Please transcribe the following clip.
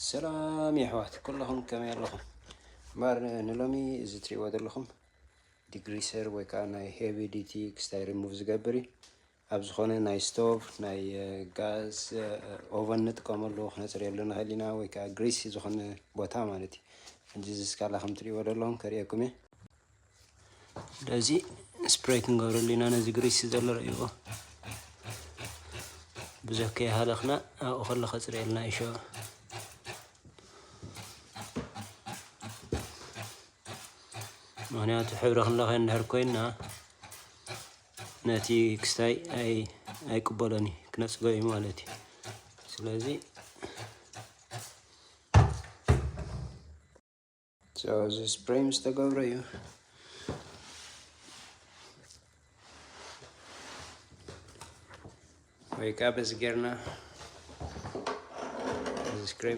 ሰላም የሕዋት ኩለኹም፣ ከመይ ኣለኹም? እምበር ንሎሚ እዚ ትሪእዎ ዘለኹም ዲግሪሰር ወይ ከዓ ናይ ሄቪ ዲቲ ክስታይ ሪሙቭ ዝገብር እዩ። ኣብ ዝኾነ ናይ ስቶቭ፣ ናይ ጋዝ ኦቨን ንጥቀመሉ ክነፅርየሉ ንኽእል ኢና፣ ወይ ከዓ ግሪሲ ዝኾነ ቦታ ማለት እዩ። ሕጂ እዚ ስካላ ከም ትሪእዎ ዘለኹም ከርእየኩም እየ። ስለዚ ስፕሬይ ክንገብረሉ ኢና ነዚ ግሪሲ ዘሎ ርእይዎ። ብዙሕ ከይሃለኽና ኣብኡ ከሎ ከፅርየልና ይሾ። ምክንያቱ ሕብሪ ክንለኸ እንድሕር ኮይንና ነቲ ክስታይ ኣይቅበሎን እዩ፣ ክነፅጎ እዩ ማለት እዩ። ስለዚ እዚ ስፕሬይ ምስ ተገብረ እዩ ወይ ከዓ በዚ ጌርና እዚ ስፕሬይ